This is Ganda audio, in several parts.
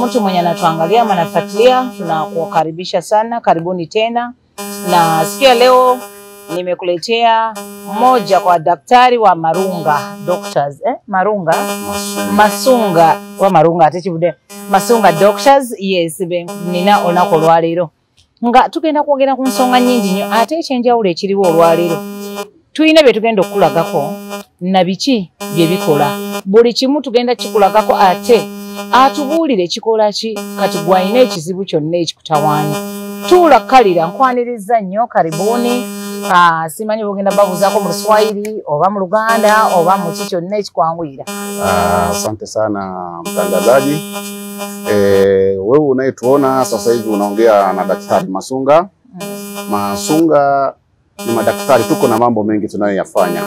Mtu mwenye anatuangalia ama anafuatilia, tunakukaribisha sana, karibuni tena. Na siku ya leo nimekuletea mmoja kwa daktari wa Marunga Doctors, Marunga Masunga wa Marunga ate Masunga Doctors, yes, nina onako olwaleero nga tugenda kwogera ku nsonga nnyingi nnyo ate ekyenjawulo ekiriwo olwaleero tulina bye tugenda okukulagako na biki bye bikola. Buli kimu tugenda kikulagako ate atubuulire kikola ki kati gwalina ekizibu kyonna ekikutawaanya. Tuula kalira nkwaniriza nnyo, karibuni. Simanyi bwogenda babuuzaako mu Luswahili oba mu Luganda oba mu ki kyonna ekikwanguyira. Asante sana mtangazaji. Wewe unayetuona sasa hivi unaongea na Daktari Masunga. Masunga ni madaktari, tuko na mambo mengi tunayoyafanya.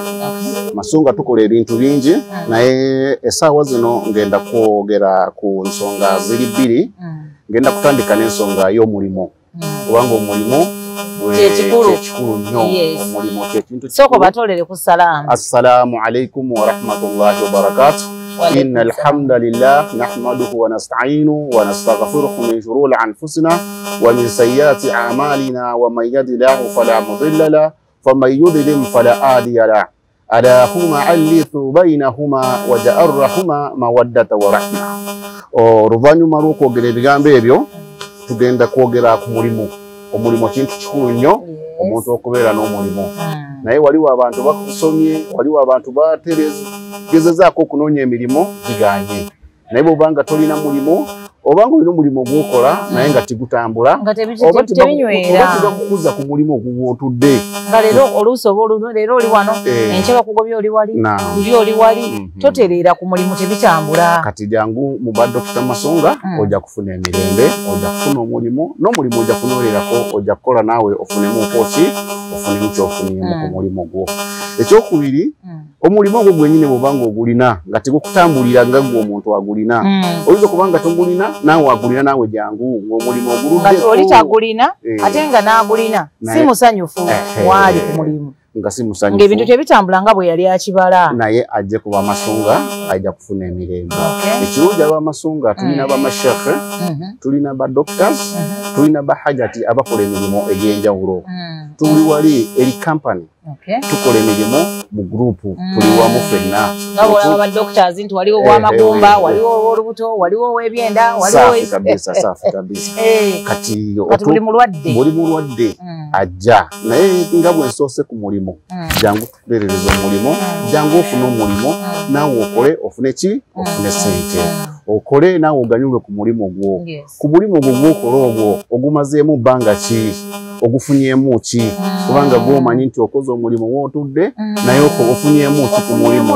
Masunga tukola ebintu bingi naye essaawa zino ngenda kwogera ku nsonga ziri bbiri. Ngenda kutandika n'ensonga y'omulimu kubanga omulimu kyekikulu nnyo. Omulimu kyekintu soko batolere ku salaamu. Assalamu alaikum wa rahmatullahi wa barakatuh. إن الحمد لله نحمده ونستعينه ونستغفره من شرور أنفسنا ومن سيئات أعمالنا ومن يهد الله فلا مضل له ومن يضلل فلا هادي له ألاهما ألف بينهما وجعلهما مودة ورحمة. Oluvannyuma lw'okwogera ebigambo ebyo tugenda kwogera ku mulimu. Omulimu kintu kikulu nnyo omuntu okubeera n'omulimu. Naye waliwo abantu bakusomye, waliwo abantu bategezezaako okunoonya emirimu giganye. Naye bw'obanga tolina mulimu, obanga olina omulimu gw'okola naye nga tigutambula, oba tibakukuza ku mulimu ogwo gw'otudde. Nga leero oluusi oba oluno leero oli wano, enkya bakugobye oli wali, luli oli wali, totereera ku mulimu tebitambula. Kati jangu mu ba Dr. Masunga ojja kufuna emirembe, ojja kufuna omulimu, n'omulimu ojja kunolerako, ojja kukola naawe ofunemu ki, ofunemu ky'ofunyeemu ku mulimu gwo. Ekyokubiri, omulimu ogwo gwennyini bw'obanga ogulina nga tegukutambulira nga ggwe omuntu agulina, oyinza okuba nga togulina naawe agulina naawe jangu ng'omulimu oguluddeko. Oli tagulina ate nga n'agulina si musanyufu waali ku mulimu, nga si musanyufu, ng'ebintu tebitambula nga bwe yali akibala. Naye ajje kuba Masunga ajja kufuna emirembe. Ekirungi ab'Amasunga tulina bamashekhe, tulina ba doctors, tulina bahajati abakola emirimu egy'enjawulo. Tuli wali eri company, tukola emirimu mu gurupu, tuli wamu ffenna. Nga bw'olaba ba doctors nti waliwo ow'amagumba, waliwo ow'olubuto, waliwo ow'ebyenda, waliwo safi kabisa, safi kabisa. Kati buli mulwadde, buli mulwadde ajja. Naye nga bwe nsoose ku mulimu, jangu tukuleerereza omulimu, jangu ofune omulimu, naawe okole ofune ki, ofune ssente, okole naawe oganyulwe ku mulimu gwo. Ku mulimu ogwo gw'okola ogwo ogumazeemu bbanga ki, ogufunyeemu ki, kubanga gw'omanyi nti okoze omulimu w'otudde naye ofunyeemu ki ku mulimu.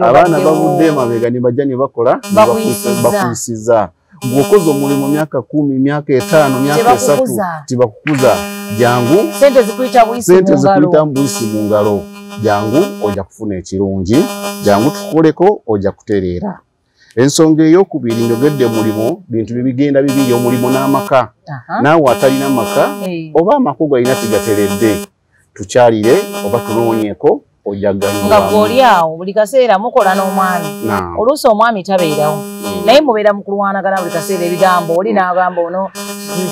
Abaana bavudde emabega ne bajja ne bakola bakuyisiza. Gw'okoze omulimu myaka 10, myaka 5, myaka 3 tibakukuza. Jangu sente zikuyita buyisi mu ngalo. Jangu ojja kufuna ekirungi, jangu tukoleko ojja kutereera. Ensonga ey'okubiri njogedde mulimu, bintu bibigenda bibiri, omulimu n'amaka. Naawe atalina maka oba amaka galina tigateredde, tukyalire oba tunoonyeeko ojja kuganyulwamu. Nga gw'oli awo buli kaseera mukola n'omwami, oluusi omwami tabeerawo naye mubeera mu kulwanagana buli kaseera ebigambo, oli n'agamba ono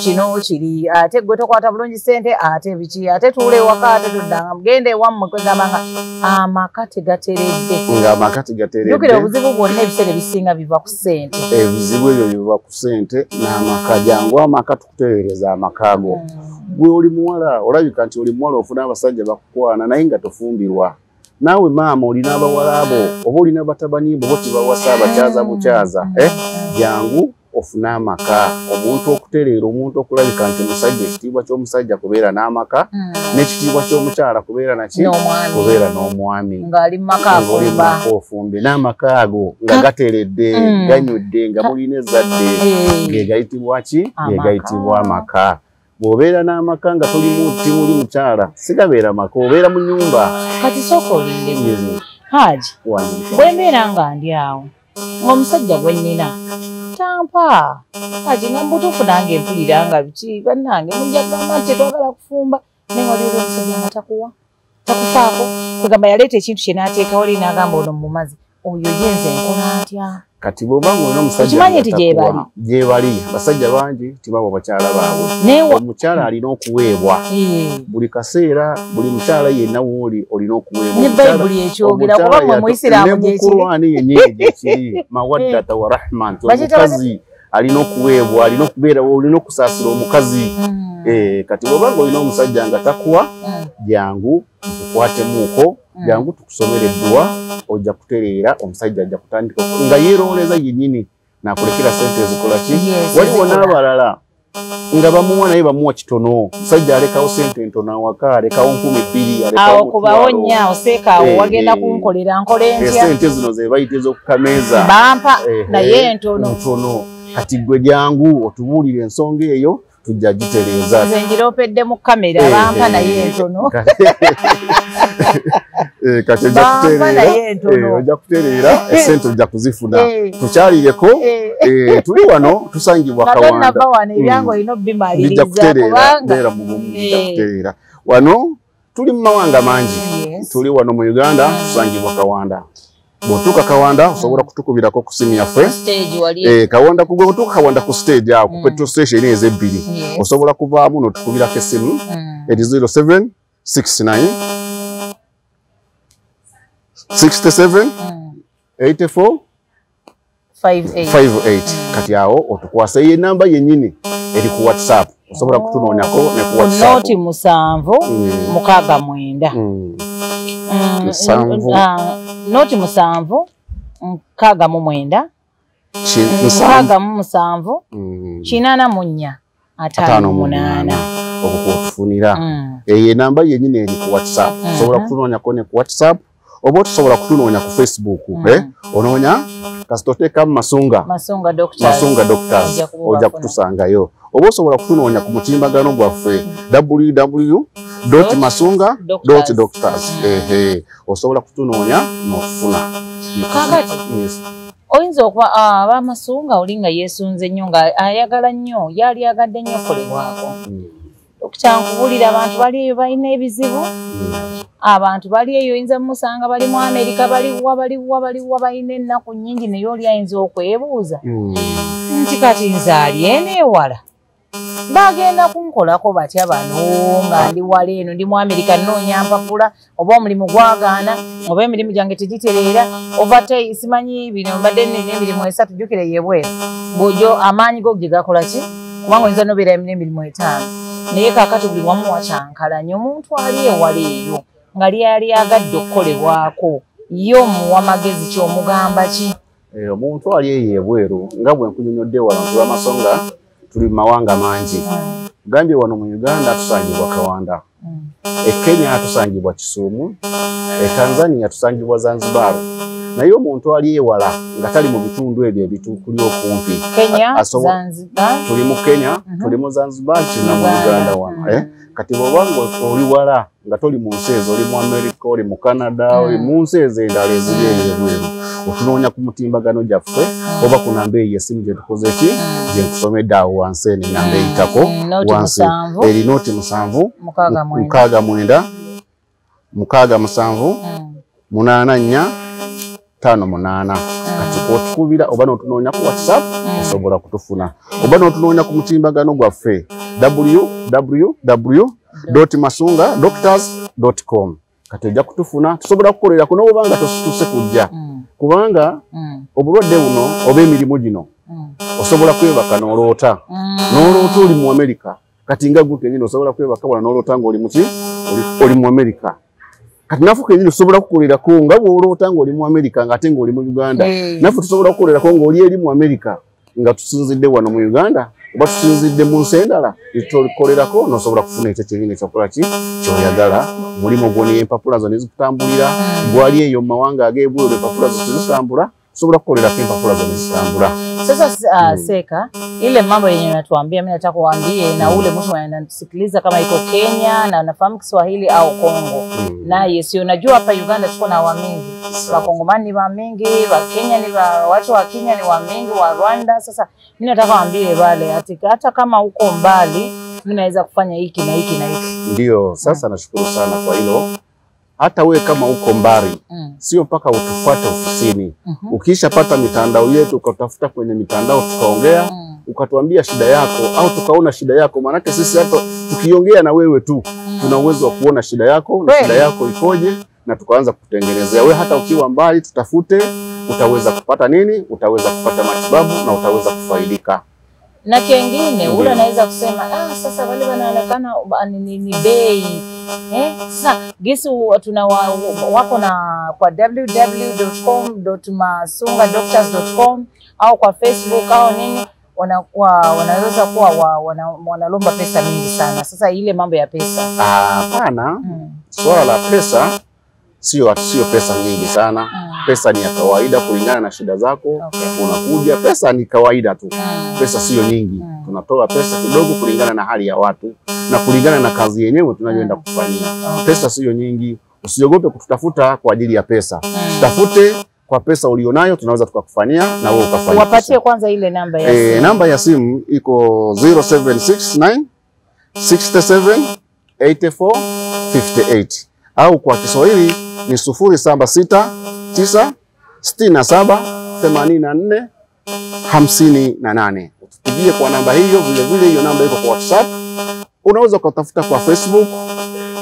kino kiri, ate gwe tokwata bulungi ssente, ate biki, ate tuula ewaka, ate tuddanga mugende ewammwe, kwegamba nga amaka tegateredde. Nga amaka tegateredde. Jjukira obuzibu bwonna ebiseera ebisinga biva ku ssente. Ebizibu ebyo biva ku ssente n'amaka. Jangu amaka tukutereereza amaka ago. Gwe oli muwala, olabika nti oli muwala ofuna abasajja bakukwana naye nga tofumbirwa. Naawe maama olina abawala abo oba olina batabani bo tibawasa abakyaza bukyaza, jangu ofune amaka. Omuntu okutereera, omuntu okulabika nti musajja, ekitiibwa ky'omusajja kubeera n'amaka, n'ekitiibwa ky'omukyala kubeera naki, kubeera n'omwami ng'ali mu maka afumbe, n'amaka ago nga gateredde, ganywedde, nga mulina ezzadde, ge gayitibwa ki, ge gayitibwa amaka. Bw'obeera n'amaka nga timuli mukyala, sigabeera maka, obeera mu nnyumba. Kati sooka olindemu Haji, bwe mbeera nga ndi awo ng'omusajja gwe nnina tampa, Haji, nga mubutuufu nange mpulira nga biki bannange mujja kugamba nti tetwagala kufumba, naye waliwo omusajja nga takuwa, takufaako, kwegamba yaleeta ekintu kye n'ateekawo oli n'agamba ono mumazi, oyo ye nze nkola ntya? Kati bw'oba ng'olina omusajja Okimanyi nti nga gyebali abasajja bangi tibawa bakyala baabwe. Omukyala alina okuweebwa buli kaseera, buli mukyala yenna w'oli olina okuweebwa. Ne Bayibuli ekyogera kuba mmwe Muisiraamu gyekiri. Ne mu Kurwani yennyini gyekiri, mawaddata wa rahma, nti omukazi alina okuweebwa, alina okubeera, olina okusaasira omukazi. Kati bw'oba ng'olina omusajja nga takuwa, jangu tukukwatemuuko, jangu tukusomere edduwa, ojja kutereera, omusajja ajja kutandika nga yeerooleza yennyini n'akulekera ssente ezikola ki. Waliwo n'abalala nga bamuwa naye bamuwa kitono, omusajja alekawo ssente ntono awaka, alekawo 2,000, alekawo awo kubawo nnyo, oseeka awo wagenda kunkolera nkole ntya? Ssente zino ze bayita ez'okukameeza bampa naye ntono ntono. Kati gwe jangu otubuulire ensonga eyo, tujja gitereeza. Nze ngiroopedde mu kamera, bampa naye ntono. Kati ojja kutereera, essente ojja kuzifuna. Tukyalireko, tuli wano tusangibwa Kawanda. Ebyange olina obimaliriza kubanga bijja kutereera. Wano tuli mu mawanga mangi. Tuli wano mu Uganda tusangibwa Kawanda. Bw'otuuka Kawanda osobola kutukubirako ku simu yaffe. Kawanda bw'otuuka Kawanda ku stage awo ku petrol station ezebbiri, osobola kuvaamu n'otukubirako essimu eri 07 69 67 84 58. Kati awo otukwasa eyo enamba yennyini eri ku WhatsApp, osobola kutunoonyako ne ku WhatsApp. Noti 7 6 9 noti 7 6 9 6 7 8 4 5 8 okukufunira. Eyo enamba yennyini eri ku WhatsApp, osobola kutunoonyako ne ku WhatsApp oba osobola kutunoonya ku Facebook. Onoonya kasita oteekamu Masunga Doctors ojja kutusangayo, oba osobola kutunoonya ku mutimbagano gwaffe www.masunga.doctors. Osobola kutunoonya n'ofuna. Kaakati oyinza okuba ab'Amasunga oli nga yeesunze nnyo, nga ayagala nnyo, yali ayagadde nnyo okukolebwako. Dokita, nkubuulira abantu bali eyo balina ebizibu, abantu bali eyo oyinza musanga bali mu Amerika, baliwa baliwa baliwa, balina ennaku nnyingi, naye oli ayinza okwebuuza nti kati nze ali eno ewala bagenda kunkolako batya bano nga ndi wala eno, ndi mu Amerika nnoonya mpapula, oba omulimu gwagaana, oba emirimu gyange tegitereera, oba simanyi bino mbadde nina emirimu 3, jjukira yebweru bw'ojo amaanyi go gye gakola ki, kubanga oyinza n'obeera n'emirimu 5, naye kaakati buli wamu wakyankalanye. Omuntu ali ewala eyo nga lyali agadde okukolebwako, ye omuwa magezi ki, omugamba ki? Omuntu ali eyo ebweru nga bwe nkunyonnyodde wano nti Lwamasonga tuli mu mawanga mangi. Gambye wano mu Uganda tusangibwa Kawanda, e Kenya tusangibwa Kisumu, e Tanzania tusangibwa Zanzibar. Naye omuntu ali ewala nga tali mu bitundu ebyo ebitukuli okumpi, Kenya, Zanzibar, tuli mu Kenya, tuli mu Zanzibar, tuli mu Uganda wano. Kati bw'oba oli wala nga toli mu nsi ezo, oli mu Amerika, oli mu Canada, oli mu nsi ezo endala eziri eyo ebweru, otunoonya ku mutimbagano gyaffe oba ku namba eyo essimu gye tukoze ki, gye nkusomedde awo wansi eno enamba eyitako wansi eri noti 7 6 9 6 7 8 4 5 8. Kati kwotukubira oba n'otunoonya ku WhatsApp osobola kutufuna, oba n'otunoonya ku mutimbagano gwaffe www.masungadoctors.com. Kati ojja kutufuna, tusobola kukolerako n'oba nga tosituse kujja, kubanga obulwadde buno oba emirimu gino osobola kwebaka n'oloota, n'oloota oli mu Amerika. Kati nga gwe kennyini osobola kwebaka wano n'oloota ng'oli muki, oli mu Amerika. Kati naffe kennyini tusobola kukolerako nga bw'oloota ng'oli mu Amerika ng'ate ng'oli mu Uganda. Naffe tusobola kukolerako ng'oli eri mu Amerika nga tusinzidde wano mu Uganda oba tusinzidde mu nsi endala, tukolerako n'osobola kufuna ekyo kyennyini ekyokola ki ky'oyagala. Omulimu gwo n'empapula zo ne zikutambulira, gwali eyo mu mawanga ag'ebweru empapula zo tezitambula, tusobola kukolerako empapula zo ne zitambula. Sasa Seka, ile mambo yenye unatuambia, mimi nataka kuambie na ule mtu anatusikiliza kama iko Kenya na anafahamu Kiswahili au Kongo. Naye si unajua hapa Uganda tuko na wamingi. Wakongomani ni wamingi, wa Kenya ni watu wa Kenya ni wamingi, wa Rwanda. Sasa mimi nataka waambie wale hata kama uko mbali mimi naweza kufanya hiki na hiki na hiki. Ndio, sasa nashukuru sana kwa hilo. Hata we kama uko mbali, sio mpaka utufuate ofisini. Ukishapata mitandao yetu, ukatafuta kwenye mitandao tukaongea, ukatuambia shida yako au tukaona shida yako, maanake sisi hata tukiongea na wewe tu tuna uwezo wa kuona shida yako na shida yako ikoje, na tukaanza kutengenezea. Wewe hata ukiwa mbali tutafute, utaweza kupata nini? Utaweza kupata matibabu na utaweza kufaidika. Na kingine ule anaweza kusema sasa wale wanaonekana ni bei. Sasa gesi tuna wako na kwa www.com.masungadoctors.com au kwa Facebook au nini, wanaweza kuwa wanalomba pesa mingi sana. Sasa ile mambo ya pesa. Hapana. Swala la pesa sio pesa nyingi sana. Pesa ni ya kawaida kulingana na shida zako. Unakuja, pesa ni kawaida tu. Pesa sio nyingi. Tunatoa pesa kidogo kulingana na hali ya watu na kulingana na kazi yenyewe tunayoenda kufanyia. Pesa sio nyingi. Usiogope kututafuta kwa ajili ya pesa. Tutafute kwa pesa ulionayo, tunaweza tukakufanyia na wewe ukafanya. Wapatie kwanza ile namba ya simu. Namba ya simu iko 0769 67 84 58 au kwa Kiswahili ni 076 9 67 84 58. Utupigie kwa namba hiyo. Vile vile hiyo namba iko kwa WhatsApp. Unaweza kutafuta kwa Facebook.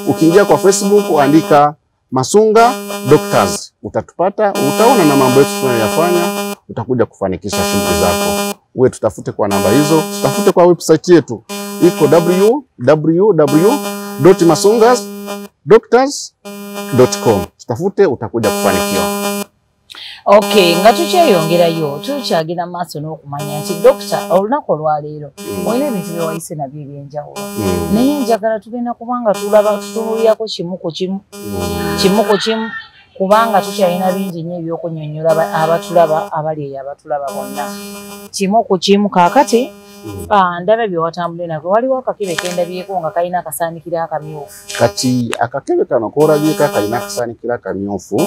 Ukiingia kwa Facebook andika Masunga Doctors, utatupata, utaona na mambo yetu tunayoyafanya, utakuja kufanikisha shughuli zako. Wewe tutafute kwa namba hizo, tutafute kwa website yetu iko www.masungasdoctors.com. Tutafute, utakuja kufanikiwa. Okay, nga tukyeyongerayo tukyagenda maaso n'okumanya nti doctor olunaku olwaleero olina ebintu bye wayise nabyo ebyenjawulo, naye njagala tugenda kubanga tulaba tutunuulirako kimu ku kimu, kimu ku kimu, kubanga tukyalina bingi nnyo ebyokunnyonnyola abatulaba abali eyo abatulaba bonna kimu ku kimu. Kaakati ndaba bye watambule nabyo, waliwo akakebe kendabyeko nga kalina akasaanikira akamyufu. Kati akakebe kano k'olabyeko kalina akasaanikira akamyufu,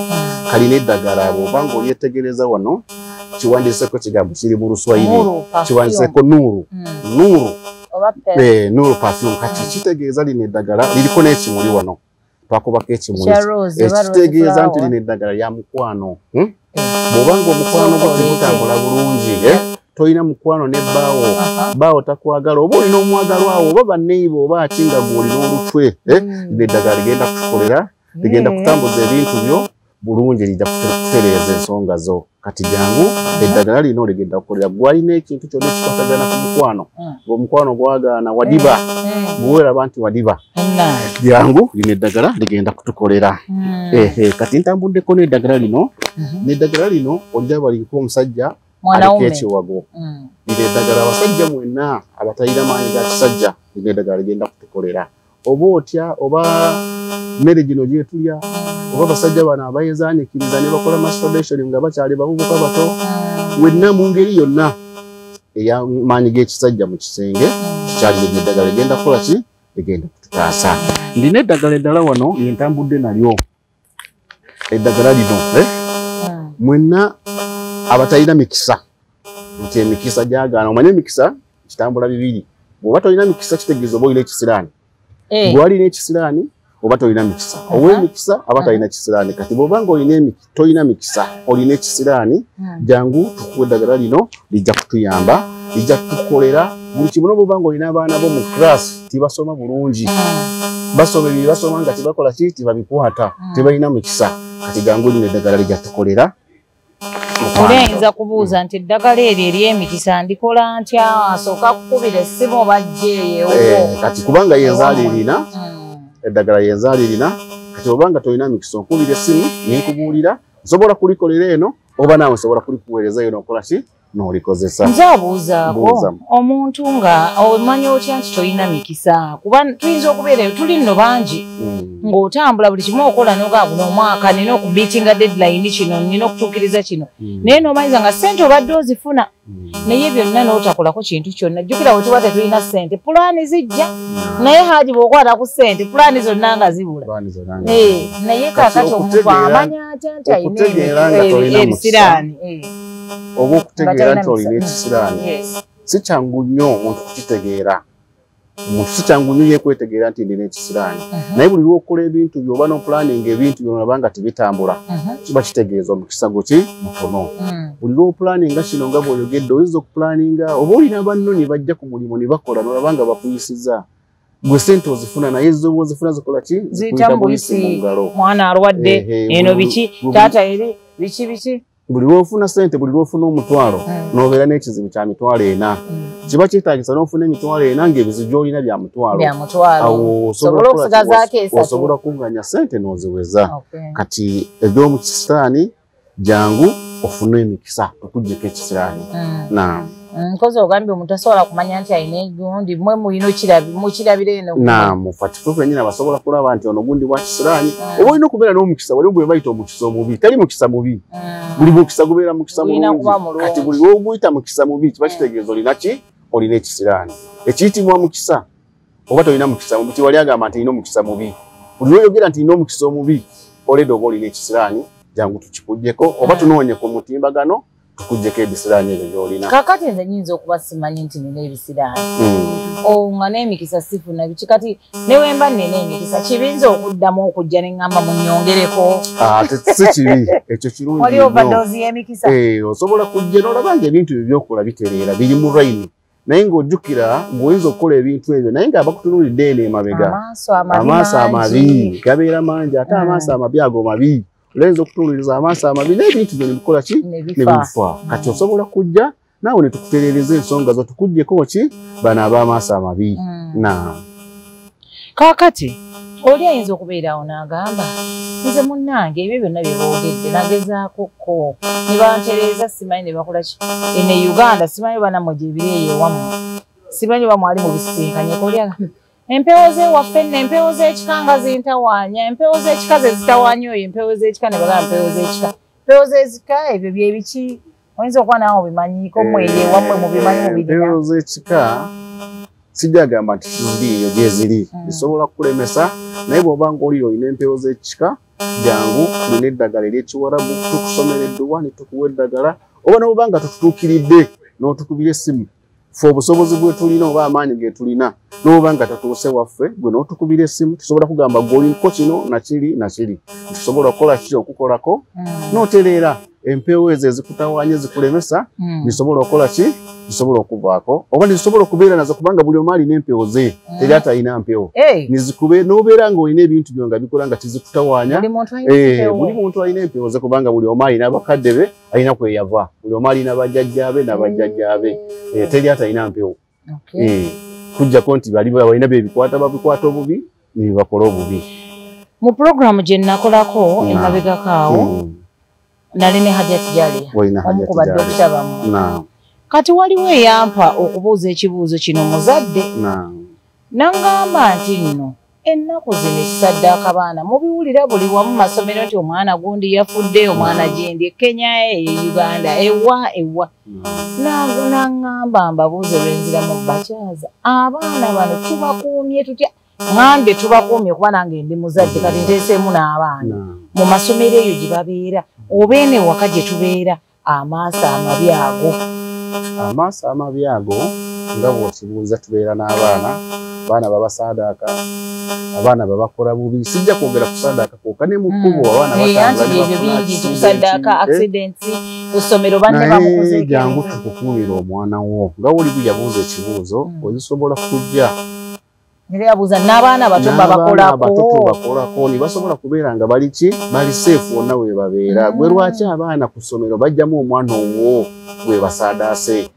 kalina eddagala. Bw'oba ng'olyetegereza wano kiwandiiseko kigambo kiri mu Luswahili, kiwandiiseko Nuru. Nuru. Nuru perfume. Kati kitegeeza lino eddagala liriko n'ekimuli wano, twakubako ekimuli ekitegeeza nti lino eddagala lya mukwano. Bw'oba ng'omukwano gwo tegutambula bulungi, toyina mukwano ne bbaawo, bbaawo takwagala, oba olina omwagalwa wo oba banneiba oba akinga gw'olina olutwe, lino eddagala ligenda kutukolera, ligenda kutambuza ebintu byo bulungi, lijja kutereeza ensonga zo. Kati jangu eddagala lino ligenda kukolera gwalina ekintu kyonna ekikwatagana ku mukwano, ng'omukwano gwagaana wadiba, bw'olaba nti wadiba, jangu lino eddagala ligenda kutukolera. Kati ntambuddeko n'eddagala lino, n'eddagala lino ojja baliko omusajja aliko ekiwago. Lino eddagala abasajja mwenna abatalina maanyi ga kisajja, lino eddagala ligenda kutukolera. Oba otya, oba mmere gino gyetulya, oba abasajja bano abayezaanyikiriza ne bakola masturbation nga bakyali bavubuka bato, wenna mu ngeri yonna ey'amaanyi g'ekisajja mu kisenge kikyali, lino eddagala ligenda kukola ki? Ligenda kututaasa. Ndina eddagala eddala wano lye ntambudde nalyo, eddagala lino mwenna abatalina mikisa, nti emikisa gyagaana. Omanye emikisa kitambula bibiri, bw'oba tolina mikisa kitegeeza oba olina ekisiraani. Bw'olina ekisiraani oba tolina mikisa, ow'emikisa aba talina kisiraani. Kati bw'oba nga tolina mikisa olina ekisiraani, jangu tukuwe eddagala lino, lijja kutuyamba, lijja kutukolera buli kimu. N'obwoba nga olina abaana bo mu class tibasoma bulungi, basoma ebyo basoma nga tibakola ki, tibabikwata, tebalina mikisa, kati jangu lino eddagala lijja kutukolera. Oyinza kubuuza nti eddagala eryo ery'emikisa ndikola ntya? Asooka kukubira essimu oba ajjeeyo? Kati kubanga yenzaala erina eddagala, yenzaala erina. Kati obanga tolina mikisa okubira essimu nenkubuulira, nsobola kulikolera eno oba naawe nsobola kulikuweereza eno okola ki n'olikozesa. Nze abuuzaako omuntu nga omanya otya nti tolina mikisa? Kuba tuyinza okubeera tuli nno bangi ng'otambula buli kimu okola n'ogaa guno omwaka nina okubiitinga deadline kino, nina okutuukiriza kino, naye n'omanyiza nga ssente obadde ozifuna naye byonna n'otakolako kintu kyonna. Jjukira bwe tuba tetulina ssente pulaani zijja, naye Haji bw'okwata ku ssente pulaani zonna nga zibula. Naye kaakati omuntu amanya atya nti alina ebisiraani? Oba okutegeera nti olina ekisiraani si kyangu nnyo omuntu kukitegeera. Omuntu si kyangu nnyo ye kwetegeera nti ndina ekisiraani. Naye buli lw'okola ebintu by'oba n'opulaninga ebintu by'olaba nga tebitambula, kiba kitegeeza omukisa gwo ki mutono. Buli lw'opulaninga kino nga bw'oyogedde, oyinza okupulaninga oba olina banno ne bajja ku mulimu ne bakola n'olaba nga bakuyisiza. Gwe ssente ozifuna naye zo bw'ozifuna zikola ki? Ziyita buyisi mu ngalo. Mwana alwadde, eno biki, taata eri, biki biki. Buli lw'ofuna ssente, buli lw'ofuna omutwalo, n'obeera n'ekizibu kya 400. Kiba kyetaagisa n'ofuna 400 ng'ebizibu gy'olina bya mutwalo. Awo osobola okukunganya ssente n'oziweza. Kati eby'omukisiraani jangu ofune emikisa tukuggyeko ekisiraani. Naam. Nkozi ogambye omuntu asobola kumanya nti alina egundi, mmwe mulina mukirabira eno. Naam, ffe ffennyini abasobola kulaba nti ono gundi wa kisiraani. Oba olina okubeera n'omukisa, waliwo gwe bayita omukisa omubi, tali mukisa mubi. Buli mukisa gubeera mukisa mulungi. Kati buli lw'oguyita mukisa mubi kiba kitegeeza olina ki? Olina ekisiraani. Ekiyitibwa mukisa oba tolina mukisa mubi, tiwali agamba nti olina omukisa mubi. Buli lw'oyogera nti olina omukisa omubi, oleda oba olina ekisiraani, jangu tukikuggyeko oba tunoonye ku mutimbagano tukuggyeko ebisiraani ebyo by'olina. Kaakati nze nnyinza okuba simanyi nti nina ebisiraani. Nga n'emikisa sifuna biki, kati ne bwe mba nnina emikisa kibinza okuddamu okujja ne ŋŋamba munnyongereko. Ate si kibi, ekyo kirungi nnyo. Wali overdose y'emikisa. Osobola kujja n'olaba ng'ebintu ebyo by'okola bitereera biri mu layini. Naye ng'ojjukira ng'oyinza okukola ebintu ebyo naye ng'abakutunuulidde eno emabega. Amaaso amabi gabeera mangi, ate amaaso amabi ago mabi. Oyinza okutunuuliriza amaaso amabi n'ebintu byo ne bikola ki? Ne bifa. Kati osobola kujja naawe ne tukutereereza ensonga zo tukuggyeko ki? Bano ab'amaaso amabi. Naam. Kaakati oli ayinza okubeera awo n'agamba nze munnange ebyo byonna bye boogedde nagezaako ko ne bantereeza simanyi ne bakola ki eno e Uganda simanyi banammwe gye biri eyo ewammwe simanyi oba mwali mubisisinkanyeko. Oli agamba empewo z'ewaffe nno, empewo z'ekika nga zintawaanya, empewo z'ekika ze zitawaanya oyo, empewo z'ekika ne bagamba empewo z'ekika. Empewo z'ekika ebyo bye biki? Oyinza okuba naawe obimanyiiko mmwe eyo ewammwe mubimanyi mubirina. Empewo z'ekika sijja gamba nti ziri eyo gye ziri, zisobola kukulemesa, naye bw'oba ng'oli olina empewo z'ekika jangu tulina eddagala ery'ekiwarabu tukusomera edduwa ne tukuwa eddagala, oba n'oba nga tututuukiridde n'otukubira essimu. Ffe obusobozi bwe tulina oba amaanyi ge tulina n'oba nga tatuuse waffe gwe n'otukubira essimu tusobola kugamba gw'oliko kino nakiri nakiri, tusobola okukola ki okukolako n'otereera empewo ezo ezikutawaanya ezikulemesa zisobola okukola ki? Zisobola okuvaako oba nezisobola okubeera nazo kubanga buli omu alina empewo ze, teri atalina mpewo. Nezikube n'obeera ng'olina ebintu byo nga bikola nga tizikutawaanya. Buli muntu alina empewo ze kubanga buli omu alina bakadde be, alina kwe yava, buli omu alina bajjajjaabe n'abajjajjaabe, teri atalina mpewo. Kujjako nti bali balina bebikwata babikwata obubi ne bibakola obubi. Mu pulogulaamu gye nnakolako emabegako awo nali ne Hajat Jalia omu ku badokita bammwe. Kati waliwo eyampa okubuuza ekibuuzo kino muzadde n'angamba nti nno ennaku zino ekisaddaaka abaana mubiwulira buli wamu masomero nti omwana gundi yafudde, omwana gyendi e Kenya, e Uganda, ewa ewa. N'angamba mbabuuze lwenziramu bakyaza abaana bano tubakuumye tutya? Ŋŋambye tubakuumye kuba nange ndi muzadde kati nteeseemu n'abaana mu masomero eyo gye babeera oba eno ewaka gye tubeera amaaso amabi ago. Amaaso amabi ago nga bw'okibuuza tubeera n'abaana, abaana babasaadaaka, abaana babakola bubi. Sijja kwogera kusaadaaka kwokka ne mu kkubo abaana batambula ne bafuna accidents ku ssomero banne bamukozeeko. Naye jangu tukukuumire omwana wo nga woli bwe yabuuza ekibuuzo ozisobola kujja. Era yabuuza n'abaana abato babakolako. Ne basobola kubeera nga bali ki? Bali safe wonna we babeera. Gwe lwaki abaana ku ssomero bajjamu omwana owwo gwe basaadaase?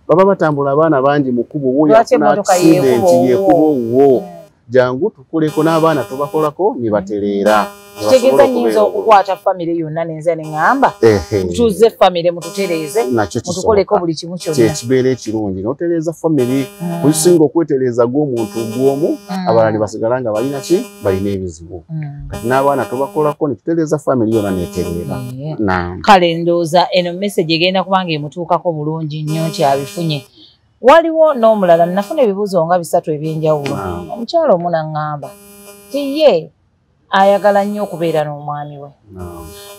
Baba batambula abaana bangi mu kkubo, wo yafuna accident yekuba owwo. Jangu tukoleko n'abaana tubakolako ne batereera. Kitegeeza nnyinza okukwata famire yonna nenze ne ŋŋamba tutuuze famire mututereeze mutukoleko buli kimu kyonna. Kyekibeera ekirungi n'otereeza famire, okisinga okwetereeza gw'omuntu gw'omu, abalala ne basigala nga balina ki? Balina ebizibu. Kati n'abaana tubakolako ne tutereeza famire yonna n'etereera. Kale ndowooza eno message egenda kubanga emutuukako bulungi nnyo nti abifunye. Waliwo n'omulala nafuna ebibuuzo nga bisatu ebyenjawulo. Omukyala omu n'aŋŋamba ti ye ayagala nnyo okubeera n'omwami we.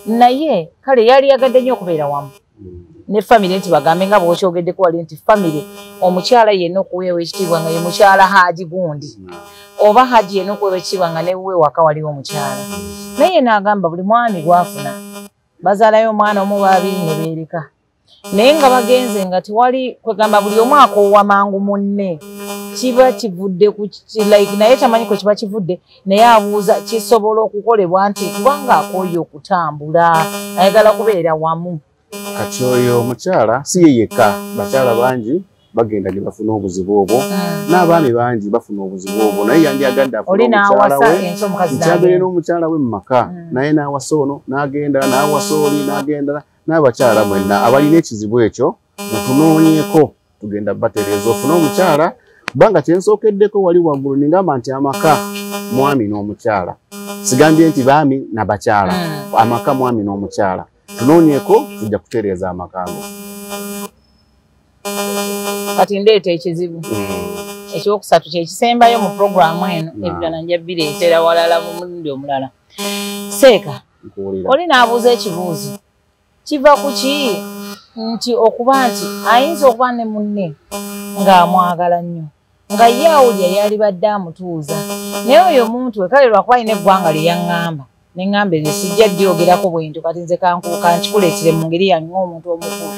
Naye kale yali yagadde nnyo okubeera wamu. Ne famire nti bagambe nga bw'okyogeddeko wali nti famire omukyala yenna okuweebwa ekitiibwa nga ye mukyala Haji gundi, oba Haji yenna okuweebwa ekitiibwa nga newuwe waka waliwo omukyala. Naye n'agamba buli mwami gw'afuna bazaalayo omwana omu babiri ne beereka, naye nga bagenze nga tewali kwegamba buli omu akoowa mangu munne. Kiba kivudde ku like naye tamanyi kwe kiba kivudde, naye abuuza kisobola okukolebwa nti kubanga akooye okutambula ayagala kubeera wamu. Kati oyo omukyala si ye yekka, bakyala bangi bagenda ne bafuna obuzibu obwo, n'abaami bangi bafuna obuzibu obwo, naye yandyagadde afune omukyala we nti n'omukyala we mu maka, naye n'awasa ono n'agenda n'awasa oli n'agenda. N'abakyala mwenna abalina ekizibu ekyo mutunoonyeeko, tugenda batereeza ofune omukyala, kubanga kyensookeddeko wali waggulu ningamba nti amaka mwami n'omukyala, sigambye nti baami na bakyala, amaka mwami n'omukyala. Tunoonyeeko tujja kutereeza amaka ago. Kati ndeeta ekizibu ekyokusatu kyekisembayo mu puroguramu eno, ebirala nja bireetera walala mu mulundi omulala. Seeka, oli n'abuuza ekibuuzo kiva ku ki nti okuba nti ayinza okuba ne munne ng'amwagala nnyo, nga ye awulira yalibadde amutuuza, naye oyo omuntu we kale lwakuba alina eggwanga lye yaŋŋamba neŋŋamba eryo sijja ddyogerako bwentyo, kati nze kankikuleetere mu ngeri yange ng'omuntu omukulu.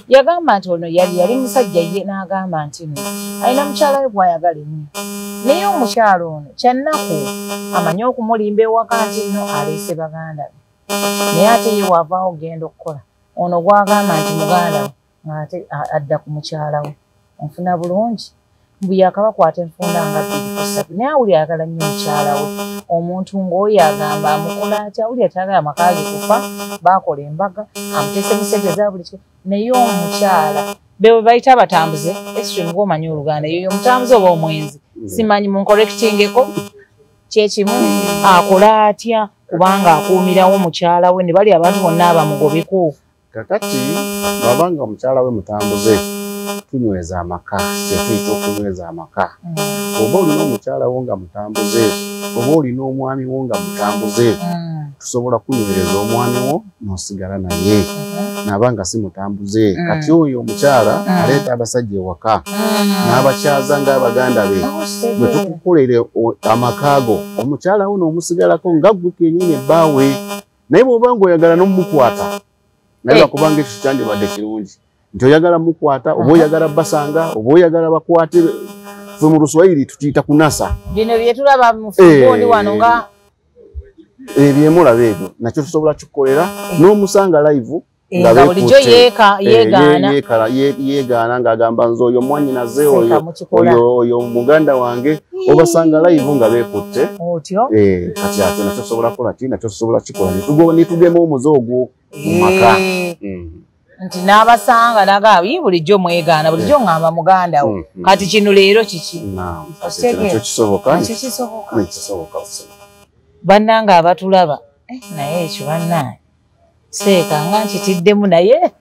Yagamba nti ono yali musajja ye, n'agamba nti nno alina mukyala we gw'ayagala ennyo, naye omukyala ono kyannaku amanyi okumulimba ewaka nti nno aleese baganda be, naye ate ye wavaawo genda okukola ono gw'agamba nti muganda we ng'ate adda ku mukyala we. Onfuna bulungi mbu yakabakwata enfunda nga 2 ku 3, naye awulira ayagala nnyo mukyala we. Omuntu ng'oyo agamba amukola atya? Awulira tayagala maka ge kufa, baakola embaga amuteesemu ssente za buli kimu, naye omukyala be bayita abatambuze extreme, gw'omanyi Oluganda yoyo omutambuze oba omwenzi simanyi, muncorrectingeko kyekimu, akola atya kubanga akuumirawo mukyala we ne bali abantu bonna abamugobeko? Kakati bw'abanga omukyala we mutambuze, tunyweza amaka, kyetuyita okunyweza amaka. Oba olina omukyala wo nga mutambuze, oba olina omwami wo nga mutambuze, tusobola kunywereza omwami wo n'osigala naye nabanga si mutambuze. Kati oyo omukyala aleeta abasajja ewaka n'abakyaza ng'abaganda be, bwe tukukolere amaka go omukyala wo n'omusigalako nga ggwe kennyini ebbaawe. Naye bw'oba ng'oyagala n'omukwata, naye lwakubanga ekyo kyandibadde kirungi nti oyagala mukwata oba oyagala basanga oba oyagala bakwate, ffe mu Luswayiri tukiyita kunasa. Bino bye tulaba mu fuundi wano nga ebyemulaba ebyo nakyo tusobola kikukolera n'omusanga live nga bulijjo yeegaana ng'agamba nze oyo mwannyinaze oyo muganda wange, obasanga live nga beekutte otyo. Kati ate nakyo tusobola kukola ki? Nakyo tusobola kikola ne tugema omuze ogwo mu maka nti n'abasanga nagamba ye bulijjo mwegaana, bulijjo ŋŋamba muganda wo, kati kino leero kiki? Nakyo kisoboka. Kisoboka. Bannange abatulaba, naye ekyo bannange Seeka nga nkitiddemu, naye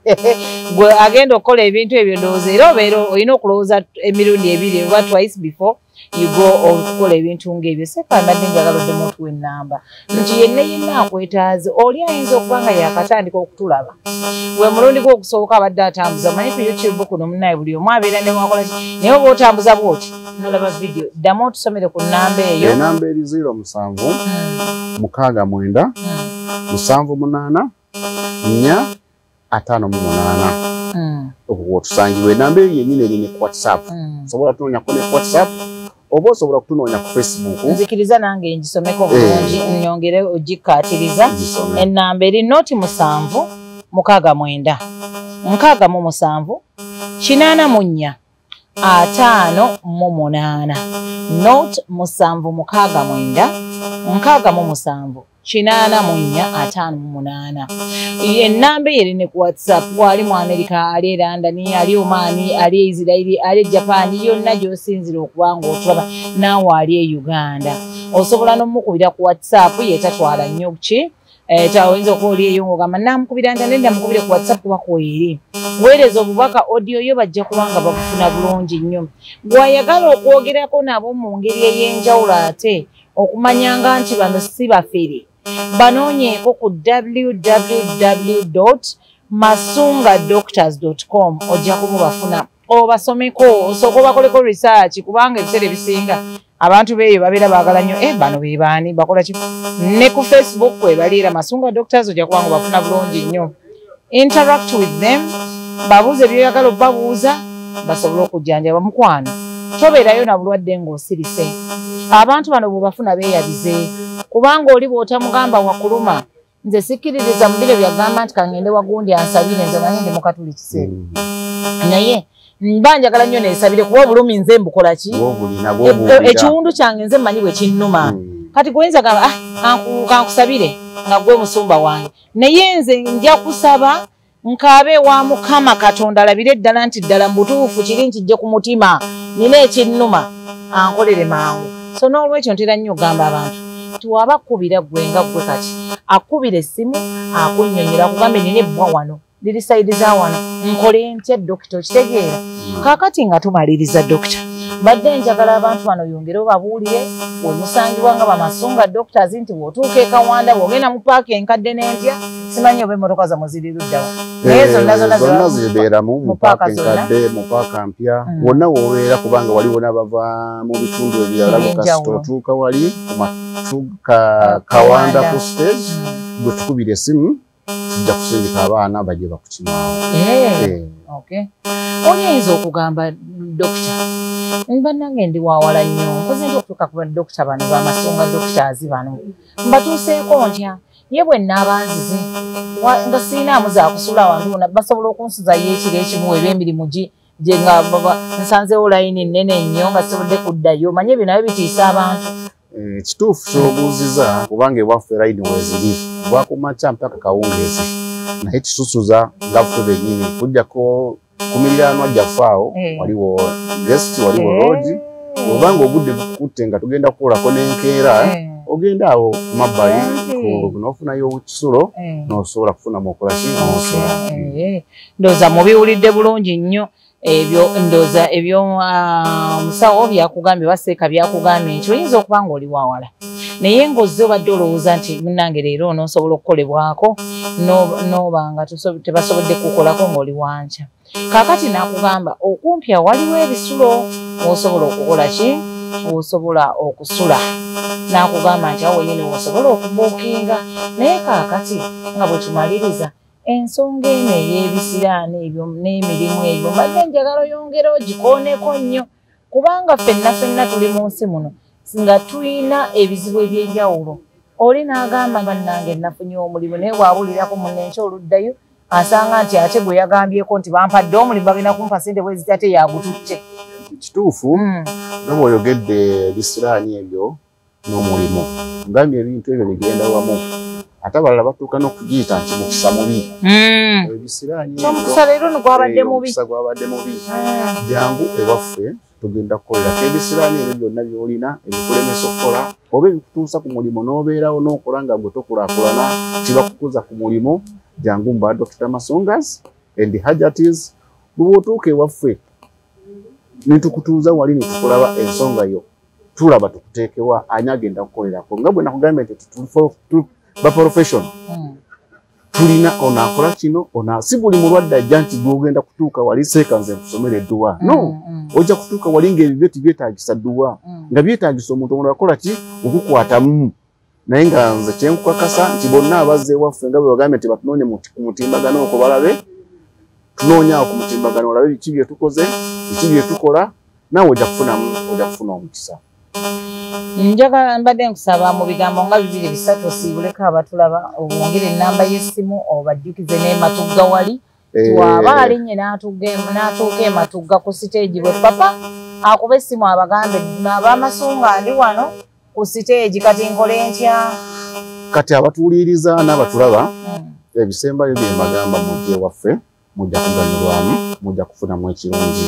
gwe agenda okukola ebintu ebyo ndowooza era obeera olina okulowooza emirundi ebiri oba twice before you go okukola ebintu ng'ebyo. Seeka, mbadde njagala oddemu otuwa ennamba nti yenna yenna akwetaaze, oli ayinza okuba nga yakatandika okutulaba gwe mulundi gwe ogusooka abadde atambuza, omanyi ku YouTube kuno munnaye buli omu abeera ne wakola ki, naye oba otambuza bw'oti nolaba vidiyo, ddamu otusomere ku nnamba eyo. Enamba eri 07 69 78 4 58. Okwo otusangibwa enamba eyo yennyini eri ne ku WhatsApp, osobola kutunoonyako ne ku WhatsApp oba osobola kutunoonya ku Facebook. Nzikiriza nange ngisomeko bulungi nyongere ogikkaatiriza. Ennamba eri 0 7 69 67 84 58, 0 7 69 67 84 58. Ennamba eyo eri ne ku WhatsApp. Wali mu America, ali e London, ali Oman, ali e Israeli, ali e Japan, yonna gy'osinzira okuba nga otulaba, naawe ali e Uganda osobola n'omukubira ku WhatsApp. Yetatwala nnyo ki, oyinza okuba oli eyo ng'ogamba namukubira nta, nenda mukubire ku WhatsApp kuba kweri weereza obubaka audio yo, bajja kuba nga babufuna bulungi nnyo. Gwayagala okwogerako nabo mu ngeri ey'enjawulo ate okumanyanga nti bano si bafere, banoonyeeko ku www. masungadoctors.com ojja kumubafuna, obasomeko, osooka obakoleko research, kubanga ebiseera ebisinga abantu beeyo babeera baagala nnyo bano be baani, bakola ki. Ne ku Facebook kwebaliira Masunga Doctors, ojja kubanga obafuna bulungi nnyo. Interact with them, babuuze by'oyagala obabuuza basobole okujjanjaba. Mukwano, tobeerayo na bulwadde ng'osirise. Abantu bano bw'obafuna beeyabize, kubanga oli bw'otamugamba wakuluma, nze sikkiririza mu biro byagamba nti kangende wagundi ansabire, nze manyi ndi mukatuliki naye mba njagala nnyo neesabire, kuba obulumi nze mbukola ki, ekiwundu kyange nze mmanyi bwe kinnuma. Kati gwoyinza gamba kankusabire nga gwe musumba wange, naye nze nja kusaba nkaabe wa Mukama Katonda alabire ddala nti ddala mu butuufu kiri nkijje ku mutima, nina ekinnuma, ankolere mangu. So n'olwekyo ntera nnyo okugamba abantu nti waba akkubira ggwe nga ggwe kati akkubira essimu akunnyonnyola, akugambe nina ebbwa wano, liri sayidi za wano, nkole ntya dokita, okitegeera? Kaakati nga tumaliriza dokita, mbadde njagala abantu bano yongere obabuulire we musangibwa nga Bamasunga Doctors, nti bw'otuuka e Kawanda, bw'ogenda mu paaka enkadde n'empya, simanyi oba emmotoka zammwe ziri luddawa, naye zonna zonna zibeeramu mu paaka enkadde, mu paaka mpya, wonna w'obeera, kubanga waliwo n'abava mu bitundu ebirala. Kasita otuuka wali Kawanda ku stage, gwe tukubira essimu tujja kusindika abaana bajje bakukimaawo. Oli ayinza okugamba dokita, bannange ndi wawala nnyo, nkoze nti okutuuka ku badokita bano Bamasunga Doctors bano mbatuuseeko ntya? Ye bwe nnaaba nzize nga sirinaamu zaakusula awantu wonna, basobola okunsuzayo ekiro ekimu eb'emirimu gye nga nsanzeewo layini nnene nnyo nga sisobodde kuddayo? Manye ebyo nabyo bitiisa abantu. Kituufu ky'obuuziza, kubanga ewaffe layini weeziri kuva ku makya mpaka kawungeezi, naye kisusuza nga ffe bennyini kujjako ku miriraanwa gyaffe awo waliwo guest, waliwo lodge, obanga obudde bukukutte nga tugenda kukolako n'enkeera, ogenda awo ku mabbali n'ofunayo ekisulo n'osobola kufunamu okola ki n'osobola. Ndowooza mubiwulidde bulungi nnyo ebyo, ndowooza ebyo omusawo byakugambye, baseeka byakugambye nti oyinza okuba ng'oli wawala, naye ng'ozze obadde olowooza nti munnange leero onoosobola okukolebwako, n'oba nga tebasobodde kukolako ng'oli wankya. Kaakati n'akugamba okumpi waliwo ebisulo w'osobola okukola ki, w'osobola okusula, n'akugamba nti awo wennyini w'osobola okubuukinga. Naye kaakati nga bwe tumaliriza ensonga eno ey'ebisiraani ebyo n'emirimu ebyo, mbadde njagala oyongere ogikooneko nnyo, kubanga ffenna ffenna tuli mu nsi muno nga tulina ebizibu eby'enjawulo. Oli n'agamba bannange nafunye omulimu, naye bw'abuulirako munne enkya oluddayo asanga nti ate gwe yagambyeko nti bampadde omulimu, bagenda kumpa ssente bwe ziti, ate yagututte. Kituufu nga bw'oyogedde ebisiraani ebyo n'omulimu, ngambye ebintu ebyo bigenda wamu, ate abalala batuuka n'okugiyita nti mukisa mubi. Ebisiraani omukisa leero gwabadde mubi, omukisa gwabadde mubi. Jangu ewaffe tugenda kukolerako ebisiraani ebyo byonna by'olina ebikulemesa okukola, oba ebikutuusa ku mulimu n'obeerawo n'okola nga gwe tokulaakulana, kibakukuza ku mulimu. Jangu mu ba Dr. Masungas and Hajatis, bw'otuuka ewaffe ne tukutuuza wali ne tukulaba ensonga yo, tulaba tukuteekewa ani agenda kukolerako. Nga bwe nakugambye nti ba professional tulina ono akola kino, ono si buli mulwadde ajja nti gw'ogenda kutuuka wali seeka nze nkusomera edduwa. No, ojja kutuuka wali ng'ebibyo tibyetaagisa dduwa, nga byetaagisa omuntu omulala akola ki okukwatamu. Naye nga nze kyenkukakasa nti bonna abazze ewaffe nga bwe bagambye nti batunoonye ku mutimbagano okwo, balabe tunoonyaawo ku mutimbagano olabe biki bye tukoze, biki bye tukola, naawe ojja kufunamu, ojja kufuna omukisa. Njagala mbadde nkusaba mu bigambo nga bibiri bisatu osiibuleko abatulaba, obongere ennamba y'essimu obajjukize n'ematugga wali waba alinnye n'atuuka ematugga ku siteegi bwe papa akuba essimu abagambe ab'Amasunga ndi wano ku siteegi kati nkole ntya. Kati abatuwuliriza n'abatulaba ebisembayo bye mbagamba, mujje waffe, mujja kuganyulwamu, mujja kufunamu ekirungi.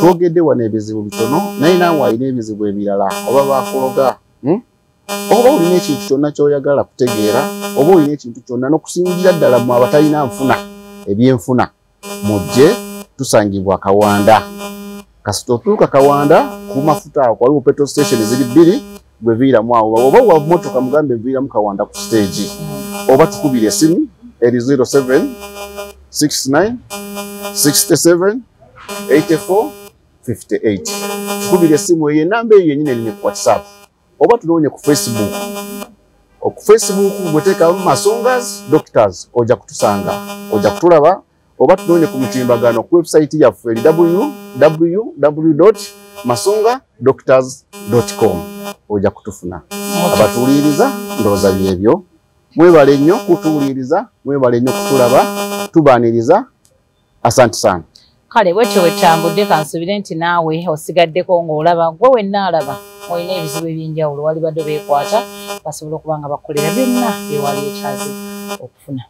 Twogedde wano ebizibu bitono, naye naawe alina ebizibu ebirala, oba bakuloga, oba olina ekintu kyonna ky'oyagala kutegeera, oba olina ekintu kyonna n'okusingira ddala mu abatalina nfuna ebyenfuna, mujje tusangibwa Kawanda. Kasita otuuka Kawanda ku mafuta awo waliwo petrol station ziri bbiri, gwe viiramu awo, oba wa mmotoka mugambe viiramu Kawanda ku stage, oba tukubire essimu eri 07 69 67 84 58. Tukubira essimu eyo, enamba eyo yennyini eri ne ku WhatsApp, oba tunoonye ku Facebook. Ku Facebook bweteekamu Masungas Doctors ojja kutusanga, ojja kutulaba, oba tunoonye ku mutimbagano ku website yaffe eri www.masungadoctors.com, ojja kutufuna. Abatuwuliriza, ndowooza byebyo. Mwebale nnyo kutuwuliriza, mwebale nnyo kutulaba, tubaaniriza. Asante sana. Kale bwetyo wetambudde, kansubire nti naawe osigaddeko ng'olaba. Gwe wenna alaba olina ebizibu ebyenjawulo, wali badde beekwata basobola okuba nga bakolera byonna byewali etaaze okufuna.